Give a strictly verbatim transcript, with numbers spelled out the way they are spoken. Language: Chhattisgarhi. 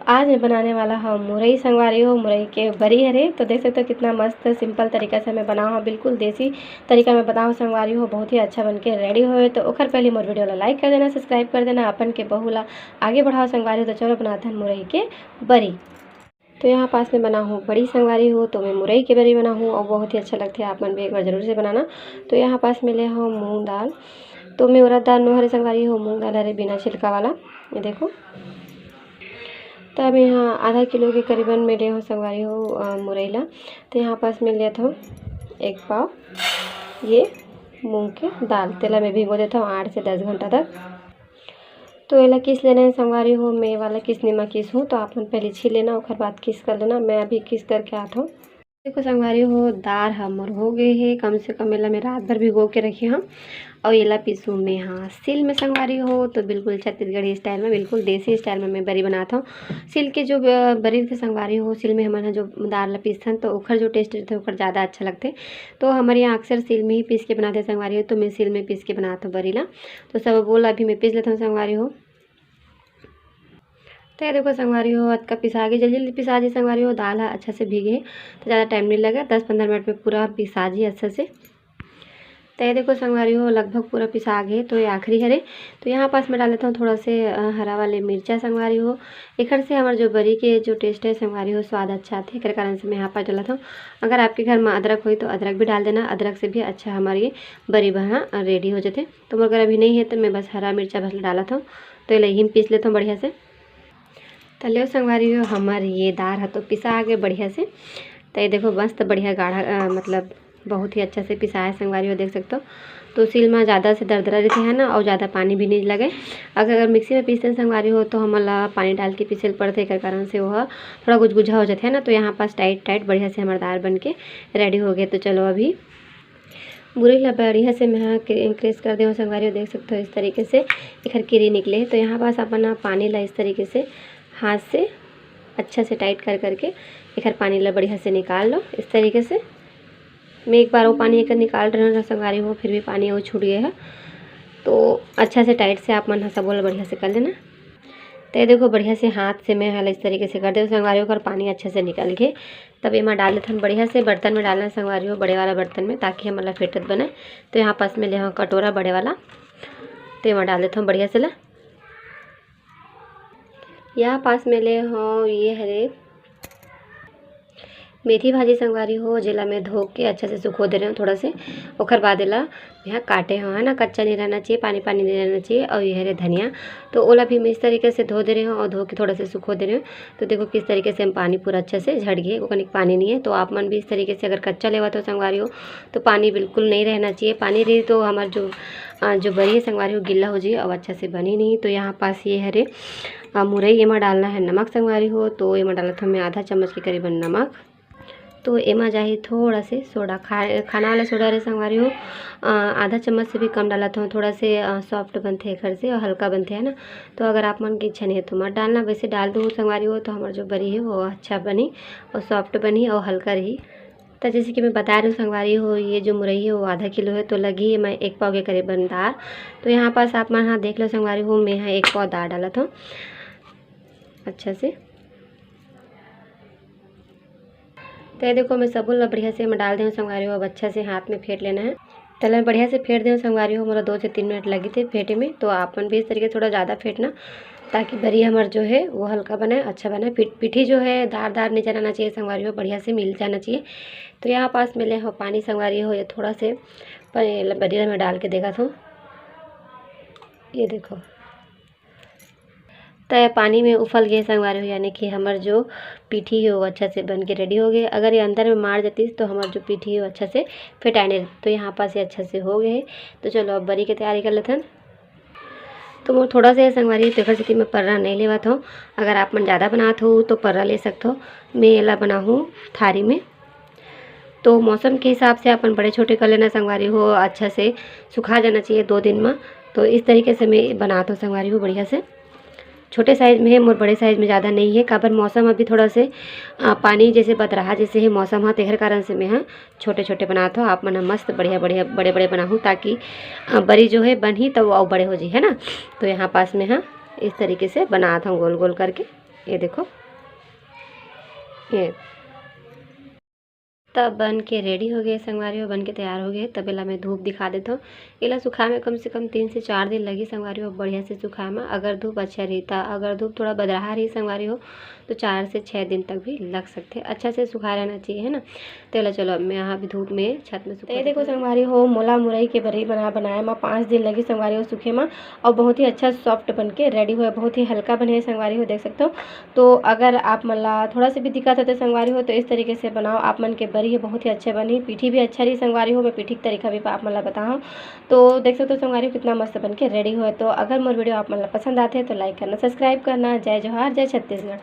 आज मैं बनाने वाला हूँ मुरई संगवारी हो, मुरई के बरी हरे। तो देख सकते हो कितना मस्त simple तरीका से मैं बनाओ हूँ, बिल्कुल देसी तरीका में बनाओ संगवारी हो, बहुत ही अच्छा बन के ready होए। तो ओखर पहले मोर video ला like कर देना, subscribe कर देना, अपन के बहू ला आगे बढ़ाओ संगवारी हो। तो चलो बनाथन मुरई के बरी। तो यहाँ पास में बना हूँ बड़ी संगवारी हो, तो मैं मुरई के बरी बना हूँ और बहुत ही अच्छा लगता है, आप मन भी एक बार जरूर से बनाना। तो यहाँ पास में ले हूँ मूंग दाल, तो मैं उड़द दाल नोहरे संगवारी हो, मूंग दाल हरे बिना छिलका वाला, ये देखो। तो अब यहाँ आधा किलो के करीबन मैं ले हूँ संगवारी हो मुरई ला। तो यहाँ पास मैं लेत हूँ एक पाव ये मूंग के दाल, तेला मैं भिगो देता हूँ आठ से दस घंटा तक। तो एला किस लेना है संगवारी हो, मैं वाला किसनी मा किस हूँ, तो आप मन पहले छील लेना, ओकर बाद किस कर लेना। मैं अभी किस करके आत हूँ। देखो संगवारी हो, दार हमर हो गए हे, कम से कम एला मैं रात भर भिगो के रखे हूँ। और एला पीसू मैं हाँ सिल में संगवारी हो, तो बिल्कुल छत्तीसगढ़ी style में, बिल्कुल देसी style में मैं बरी बनात हूँ। सिल के जो बरी के संगवारी हो, सिल में हमन जो दार ला पीसथन तो ओखर जो taste रहते ओखर ज़्यादा अच्छा लगते। तो हमारे यहाँ अक्सर सिल में ही पीस के बनाते संगवारी हो, तो मैं सिल में पीस के बनात हूँ बरी ला। तो सब बोला अभी मैं पीस लेता हूँ संगवारी हो। तो ये देखो संगवारी हो, अतका पिसा गे, जल्दी जल्दी पिसा जी संगवारी हो। दाल ह अच्छा से भीगे, तो ज़्यादा टाइम नहीं लगे, दस पंद्रह मिनट में पूरा पिसा जी अच्छा से। तो ये देखो संगवारी हो, लगभग पूरा पिसा गे। तो ये आखिरी हरे। तो यहाँ पास में डाल देता हूँ थोड़ा से हरा वाले मिर्चा संगवारी हो। एकर से हमारे जो बरी के जो taste है संगवारी हो, स्वाद अच्छा आते, एक कारण से मैं यहाँ पास डालता हूँ। अगर आपके घर में अदरक हो तो अदरक भी डाल देना, अदरक से भी अच्छा हमारे ये बरी बना ready हो जाते। तो मगर अभी नहीं है तो मैं बस हरा मिर्चा बस डालत हूँ। तो ये लही में पीस लेता हूँ बढ़िया से। तो ले संगवारी हो, हमार ये दार है तो पिसा आगे बढ़िया से। तो ये देखो मस्त बढ़िया गाढ़ा, मतलब बहुत ही अच्छा से पिसाया संगवारी हो, देख सकते हो। तो सिल में ज़्यादा से दरदरा रहते हैं ना, और ज़्यादा पानी भी नहीं लगे। अगर अगर मिक्सी में पीसते संगवारी हो तो हमला पानी डाल के पीसे पड़ते, एक कारण से वह थोड़ा गुजगुजा हो जाते हैं ना। तो यहाँ पास टाइट टाइट बढ़िया से हमारे दार बन के ready हो गए। तो चलो अभी मुरई ला बढ़िया से मैं crash कर दे संगवारी हो, देख सकते हो इस तरीके से एक कीरी निकले। तो यहाँ पास अपन पानी ला इस तरीके से हाथ से अच्छा से टाइट कर करके एक पानी ला बढ़िया से निकाल लो इस तरीके से। मैं एक बार वो पानी एक निकाल रहे हूँ संगवारी हो, फिर भी पानी वो छूट गया है। तो अच्छा से टाइट से आप मन सबो ला बढ़िया से कर लेना। तो ये देखो बढ़िया से हाथ से मैं हल इस तरीके से कर दे संगवारी हो, ओकर पानी अच्छे से निकल के तब एमा डाल देथन बढ़िया से। बर्तन में डालना संगवारी हो, बड़े वाला बर्तन में, ताकि हमला फेटत बने। तो यहाँ पास में ले कटोरा बड़े वाला, तो एमा डाल देथन बढ़िया से ला। यहाँ पास में ले हो ये हरे मेथी भाजी संगवारी हो, जेला मैं धो के अच्छा से सुखो दे रहे हूँ थोड़ा से। ओकर बाद एला यहाँ काटे हो है ना, कच्चा नहीं रहना चाहिए, पानी पानी नहीं रहना चाहिए। और ये हरे धनिया, तो ओला भी मैं इस तरीके से धो दे रहे हूँ और धो के थोड़ा से सुखो दे रहे हूँ। तो देखो किस तरीके से हम पानी पूरा अच्छे से झड़ गए, ओकर पानी नहीं है। तो आप मन भी इस तरीके से अगर कच्चा लेवा तो संगवारी हो तो पानी बिल्कुल नहीं रहना चाहिए। पानी रही तो हमार जो जो बरी है संगवारी हो गिल्ला हो जाए और अच्छा से बनी नहीं। तो यहाँ पास ये हरे मुरई, एमा डालना है नमक संगवारी हो। तो एमा डालत हूँ मैं आधा चम्मच के करीबन नमक। तो एमा जाही थोड़ा से सोडा, खा खाना वाला सोडा रे संगवारी हो। आधा चम्मच से भी कम डालत हूँ, थोड़ा से सॉफ्ट बनते घर से और हल्का बनते है ना। तो अगर आप मन की इच्छा नहीं है तो मत डालना, वैसे डाल दो संगवारी हो तो हमार जो बरी है वो अच्छा बनी और सॉफ्ट बनी और हल्का रही। तो जैसे कि मैं बता रही हूँ संगवारी हो, ये जो मुरई है वो आधा किलो है, तो लगी है मैं एक पाव के करीबन दार। तो यहाँ पास आप मन हाँ देख लो संगवारी हो, मैं यहाँ एक पाव दार डालत हूँ अच्छा से। तो ये देखो मैं सबुन ला बढ़िया से मैं डाल दे हूँ संगवारी हो। अब अच्छा से हाथ में फेंट लेना है। तो मैं बढ़िया से फेंट दे हूँ संगवारी हो, मोला दो से तीन मिनट लगी थे फेंटे में। तो आप मन भी इस तरीके थोड़ा ज़्यादा फेंटना, ताकि बरी हमार जो है वो हल्का बने, अच्छा बने। पीठी जो है दार दार नहीं जाना चाहिए संगवारी हो, बढ़िया से मिल जाना चाहिए। तो यहाँ पास में ले हो पानी संगवारी हो, ये थोड़ा से बरी में डाल के देखा था, ये देखो। तो ये पानी में उफल गए संगवारी हो, यानी कि हमार जो पीठी है वो अच्छा से बन के रेडी हो गए। अगर ये अंदर में मार जाती तो हमार जो पीठी है वो अच्छा से फेटाने। तो यहाँ पास ये अच्छा से हो गए। तो चलो अब बरी के तैयारी कर लेथन। तो मोर थोड़ा से संगवारी तो एकर सेती मैं पर्रा नहीं लेवत हूँ। अगर आप मन ज़्यादा बनात हो तो पर्रा ले सकत हो। मैं एला बनाहूँ थारी में। तो मौसम के हिसाब से अपन बड़े छोटे कर लेना संगवारी हो, अच्छा से सुखा जाना चाहिए दो दिन में। तो इस तरीके से मैं बनात हूँ संगवारी हो बढ़िया से। छोटे साइज में है मोर, बड़े साइज में ज़्यादा नहीं है, काबर मौसम अभी थोड़ा से पानी जैसे बदराहा जैसे है मौसम हा, तेहर कारण से मैं हा छोटे छोटे बनात हूँ। आप मन मस्त बढ़िया बढ़िया बड़े बड़े बनाहूँ, ताकि बरी जो है बनही तब वो बड़े हो जाए, है ना। तो यहाँ पास में हाँ इस तरीके से बनात हूँ गोल गोल करके। ये देखो, ये तब बन के रेडी हो गए संगवारी हो, बन के तैयार हो गए। तब एला मैं धूप दिखा देता हूँ। एला सुखाए में कम से कम तीन से चार दिन लगी संगवारी हो, बढ़िया से सुखाए में। अगर धूप अच्छा रही, अगर धूप थोड़ा बदराहा रही संगवारी हो, तो चार से छः दिन तक भी लग सकते। अच्छा से सुखाए रहना चाहिए, है ना। तो एला चलो, अब मैं यहाँ अभी धूप में, छत में तो ये सुखा देखो देती हूँ। संगवारी हो, मोला मुरई के बरी बना बनाए में पाँच दिन लगी संगवारी हो सूखे में, और बहुत ही अच्छा सॉफ्ट बन के रेडी हुआ है, बहुत ही हल्का बने है संगवारी हो, देख सकते हो। तो अगर आप मन ला थोड़ा सा भी दिक्कत होते संगवारी हो, तो इस तरीके से बनाओ, आप मन के बरी है बहुत ही अच्छे बनी, पीठी भी अच्छा रही संगवारी हो। मैं पीठी के तरीका भी आप मन ला बताऊँ, तो देख सकते हो संगवारी हो कितना मस्त बन के रेडी हुआ है। तो अगर मोर वीडियो आप मन ला पसंद आते हैं तो लाइक करना, सब्सक्राइब करना। जय जोहार, जय छत्तीसगढ़।